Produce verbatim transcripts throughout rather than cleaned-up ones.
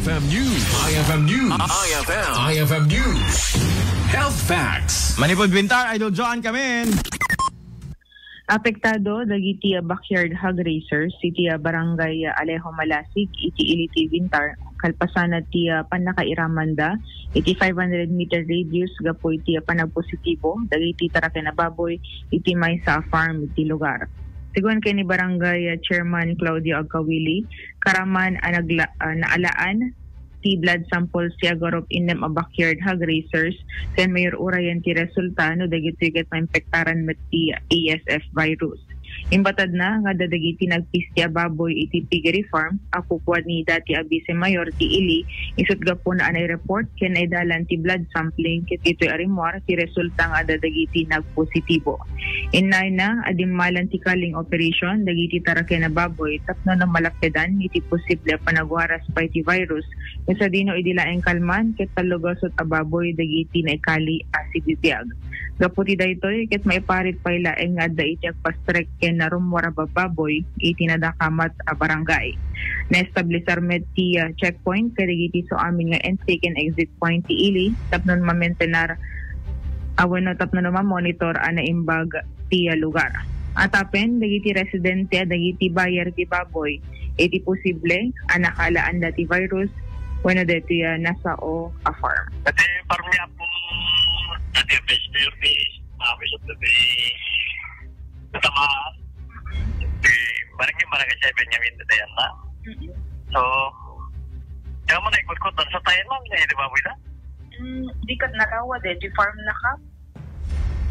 F M News. I F M News. I F M. I F M News. Health Facts. Manipod Bintar, Idol Joan Camin. Apektado dagiti, ah, backyard hog raisers iti, ah, barangay, ah, Alejo Malasig iti Ili ti Bintar, kalpasan ti, ah, pannakairamanda iti five hundred meter radius gapu iti, ah, panagpositibo dagiti taraken a baboy iti maysa a farm iti lugar. Sigun ken ni Barangay, ah, Chairman Claudio Agkawili, karaman a nagla-, ah, naalaan ti blood sample ti agurop innem a backyard hog raisers ken mayor-urayan ti resulta no dagitoy ket mainfektaran met ti A S F virus. Imbatadna nga adda dagiti nagpisti a baboy iti piggery farm a kukua ni dati a Vice Mayor ti Ili, isut' gapuna a nai-report ken naidalan ti blood sampling ket ditoy a rimmuar ti resulta nga adda dagiti nagpositibo. Innayna a dimmalan ti culling operation dagiti taraken a baboy tapno no malappedan iti posible a panagwaras pay ti virus, no sadino idi laeng kalman ket tallugasut a baboy dagiti naikali a sibibiag. Gapu ti daytoy, ket maiparit pay laeng nga adda iti agpastrek ken narummuar a bababoy iti nadakamat a barangay. Naestablisar met ti, ah, checkpoint kadagiti su amin nga entry ken exit point ti Ili tapno mamentenar a wenno tapno mamonitor a naimbag ti, ah, lugar. Atapen dagiti residente a dagiti buyer ti baboy iti posible a nakaalaanda ti virus wenno daytoy, ah, nasao a farm. Dati farm ni Apo, dati a base mayor ni, ah, Bishop dati. Tama. Di, barangay, barangay seven nga minta yan na. Mm-mm. So, kaya mo na ikot-kot, sa tayo lang, eh, di ba, Wila? Mm, di ka narawa, de, di farm na ka?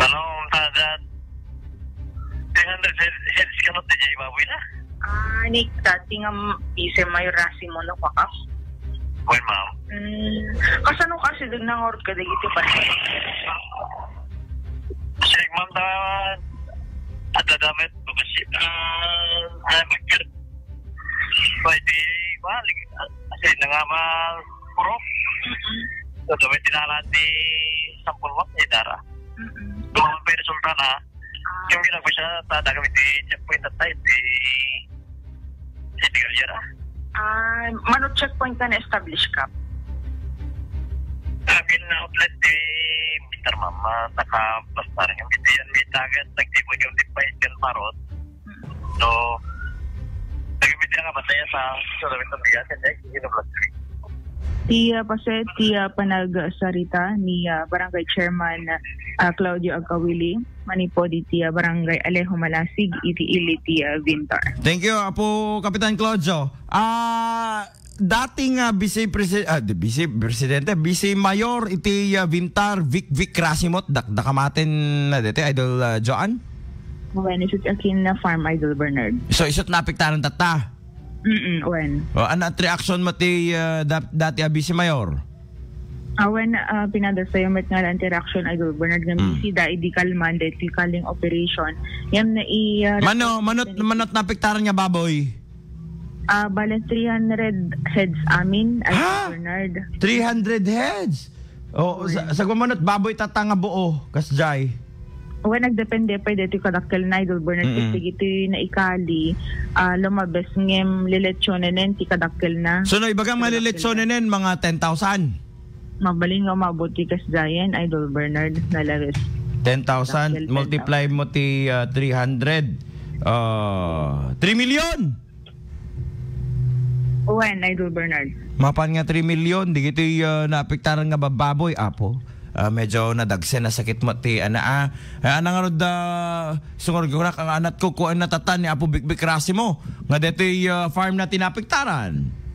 Ano, tada, three hundred heads, heads ka mo, di, di ba, Wila? Ah, ni, dati nga, mm, ise may rasi mo na, kaka? Well, ma'am. Mm, kasano kasi din nang org ka, di, iti pa? Sige, ma'am, ta, at dadamit, kasi, ah, ah, mag-, pwede, balik, ah, kasi na nga, ma-, proof. Mm-mm. So, gawin tinalan ti sampung wak ni Dara. Mm-mm. Kung may resulta na, yung ginagawa siya, tatagan iti checkpoint at time, di, di tigil yan, ah. Ah, mano checkpoint ka na-establish ka? Amin na outlet di Peter, ma'am, ah, nakapastar yung hindi yan may target, nagtipon yung di pa yung parot. So, nagibit nga masaya sa, sa damit ng bigas, eh, hindi na plastic. Ti, ah, paset, ti, ah, panagsarita ni, ah, Barangay Chairman, ah, Claudio Agkawili, manipod iti, ah, Barangay Alejo Malasig, iti ili ti, ah, Vintar. Thank you, Apo Kapitan Claudio. Ah, dating, ah, Vice Presi-, ah, di, Vice Presidente, Vice Mayor iti, ah, Vintar, Vic Vic Rasimot, dak-, dakamaten na dete, Idol, ah, Joan? Wen, isut' akin na farm, Idol Bernard. So, isut' napiktaran tatta? Mm-mm, wen. O, ano at reaction mo ti, ah, dap-, dati a Vice Mayor? Awen, ah, pinadasayo met nga lang ti reaction, Idol Bernard, nga Mm. misida idi kalman, deti culling operation. Yan na i-, ah, Mano, manot, manot napiktaran nga baboy? Ah, bale, three hundred heads amin, Idol Ha? Bernard. Three hundred heads? O, Oy. sa, sa gumanot, baboy tata nga buo, kasjay. Wen, nagdepende pay deti kadakkel na, Idol Bernard, Mm-mm. kasi dagiti naikali, ah, lumabes ngem liletsonenen ti kadakkel na. So, no, ibaga nga Kadakkel na. liletsonenen, mga ten thousand? Mabalin nga umabot ti kasjayen, Idol Bernard, nalabes. Ten thousand, Kadakkel, multiply ten thousand. mo ti, ah, three hundred. Ah, three million! Wen, Idol Bernard. Mapan nga three million, digitoy, ah, naapektaran nga bababoy, Apo. Ah, medyo nadagsen, nasakit mo ti, ana, ah. Ah, ana nga rod, ah, sumurgyo ko na, ang anat ko, kuan na tatan ni Apo Bikbik Rasimo. Nga detoy, ah, farm na tinapektaran.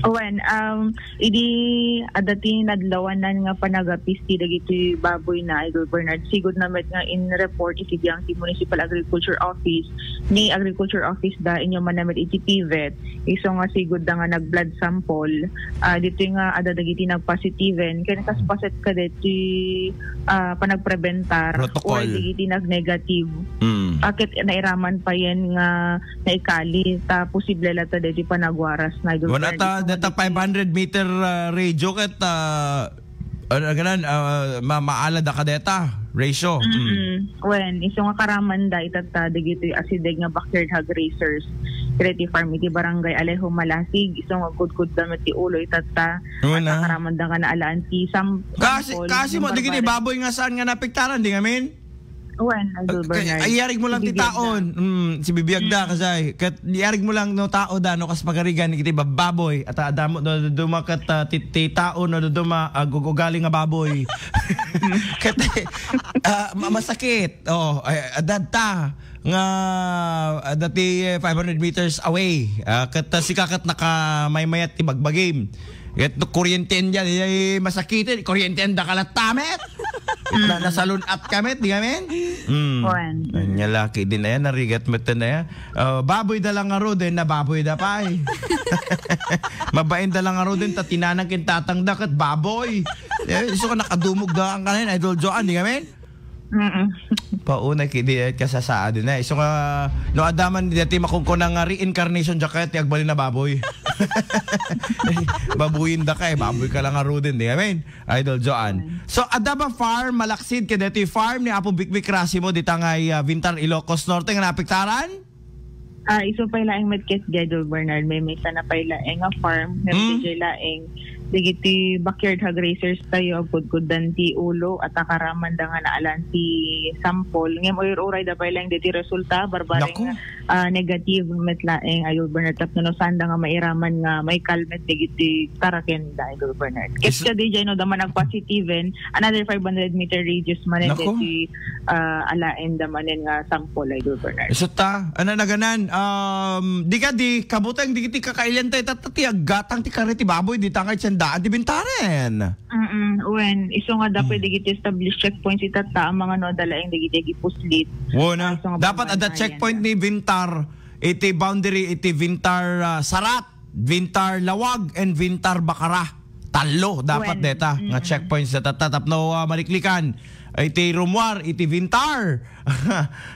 Wen, um, idi adda ti nadlawanan nga panagapisti dagiti baboy na, Idol Bernard, sigud na met nga in-report iti diang ti Municipal Agriculture Office, ni Agriculture Office da inyo man met iti PVET, isu nga sigud da nga nag-blood sample, ah, ditoy nga adda dagiti nagpositiven, ken kas paset kadeti, ah, panagprebentar Protocol. or dagiti nag-negative. Mm. Aket nairaman pa yan nga naikali, ta posible la ta deti panagwaras na Wen, ata, deta five hundred meter, ah, radio ket, ah, ano, ganan, ah, ma-, maala da kadeta, ratio. Mm. Mm-mm. Wen, isu nga karaman da itatta dagiti asideg nga backyard hog raisers. Creative Farm iti Barangay Alejo Malasig, isu nga agkudkudda met ti ulo itatta. Una. At nakaramanda nga naalaan ti sam-, Kasi, sample, kasi mo, number digiti barrel. Baboy nga saan nga napiktaran, di ngamin? Wen, Idol Bernard. Ay, iyarig mo lang ti taon. Mm, si bibiyag da, kasay. Ket iyarig mo lang no tao da, no, kas pagarigan, iti bababoy. At adamo, no, dumakat, ah, ti, ti tao, no, duma, ah, gugugali nga baboy. Ket, ah, ma-, masakit. Oh, ay, adad ta. Nga, ah, dati, eh, five hundred meters away. Ah, ket, ah, sika ket nakamaymayat ti bagbagim. Ket no kuryenten diay, eh, masakitan, kuryenten da ka latta met. Na, nasalun-at ka met, di ngamin? Mm. Wen. Anya laki din, ayan, narigat met na yan. Ah, baboy da lang nga roden, na baboy da pay. Mabain da lang nga roden, ta tinanang ken tatang da, ket baboy. Eh, isu ka nakadumog da, ang kanin, Idol Joan, di ngamin? Mm-mm. Pauna ki di, eh, kasasaad na. Isu nga, no, adaman dati makunkuna nga reincarnation, diak kayat ti agbalin na baboy. Babuyin da ka, eh. Baboy ka lang nga roden, di ngamin? Idol Joan. Mm. So, adda ba farm, malaksid, kadeti farm ni Apo Bikbik Rasimo, dita nga, ah, Vintar, Ilocos Norte, nga napiktaran? Ah, isu pay laeng met ket, Idol Bernard, maymaysa na pay laeng nga farm, nga Hmm. diay laeng, dagiti backyard ha grazers tayo, agkudkuddan ti ulo, at akaramanda nga naalan ti sampol. Ngem, uray-uray da pay laeng diti resulta, barbareng, Naku. ah, negative met laeng, Idol Bernard, tapno no, saan da nga mairaman nga maikal met dagiti tarakenda, Idol Bernard. Ket Is- kadi jay no, da man agpositiven, another five hundred meter radius man Naku. dagiti ah, alaen da manen nga sampol, Idol Bernard. Isu ta, ano naganan, um, di ka di, kabuteng di ti kakailian tayo, tatta ti aggatang ti kari ti baboy, di tangay sandaan ti bintaren. Mm-mm, wen, isu nga da Hmm. pwede iti established checkpoints itatta, ang mga no, dalaeng dagiti agipuslit. Wala. Ah, isu nga Dapat ada bangbayan checkpoint na. Ni Vintar, iti boundary, iti Vintar, ah, Sarat. Vintar Lawag and Vintar Bacara. Tallo dapat Wen. Deta nga Mm-mm. checkpoints deta tapno, ah, maliklikan iti Rumuar, iti Vintar.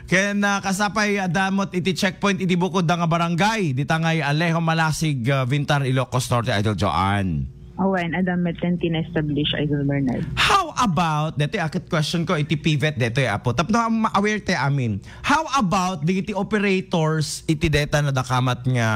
Ken, ah, kasapay, ah, damot iti checkpoint iti bukod da nga barangay. Dita ngay Alejo Malasig, ah, Vintar, Ilocos Norte, Idol Joan. Awen, adda met ti na-establish, Idol Bernard. How about, deti akit question ko, iti pivot detoy, Apo. Tapno ma-, aware ti amin. How about digiti operators iti deta nadakamat nga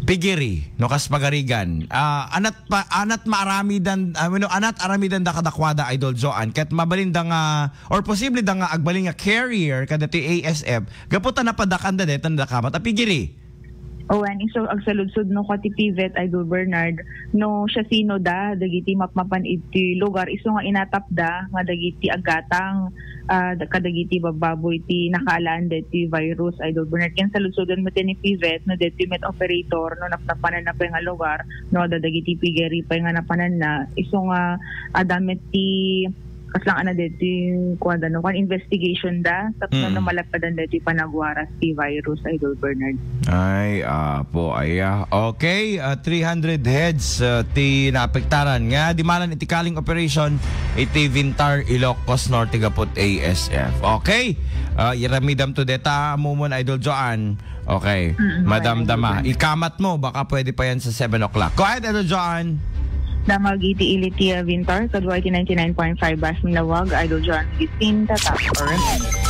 piggery, no, kas pagarigan? Ah, anat pa, anat maaramidan, ah, no, anat aramidan da kadakuada, Idol Joan, ket mabalinda nga, or posible da nga agbalin nga carrier kadati A S F, gapu ta napadakanda deta nadakamat a piggery. Awen, isu agsaludsod no, kua ti pivot, Idol Bernard, no, siasino da dagiti mapmapan iti lugar, isu nga inatapda nga dagiti aggatang, ah, da-, kadagiti babbaboy ti nakaalaan deti virus, Idol Bernard. Ken saludsodon met ni pivot, no, deti met operator, no, napnapananna pay nga lugar, no, adda dagiti piggery pay nga napananna, isu nga adda met ti kaslang ana deti kuada no, kuan investigation da, tapno Mm. no, malapadan deti panagwaras ti virus, Idol Bernard. Ay, Apo, aya. Okay, ah, three hundred heads, ah, ti naapektaran nga dimalan iti culling operation iti Vintar, Ilocos Norte, gaput A S F. Okay, ah, iramidam to deta, mumon, Idol Joan. Okay. Mm, madamdama. Idol Joan. Ikamat mo, baka pwede pa yan sa seven o'clock. Go ahead, Idol Joan. Damag iti ili ti, ah, Vintar, kadua iti ninety-nine point five Basmin Lawag, Idol Joan Gistin, Tata. Alright.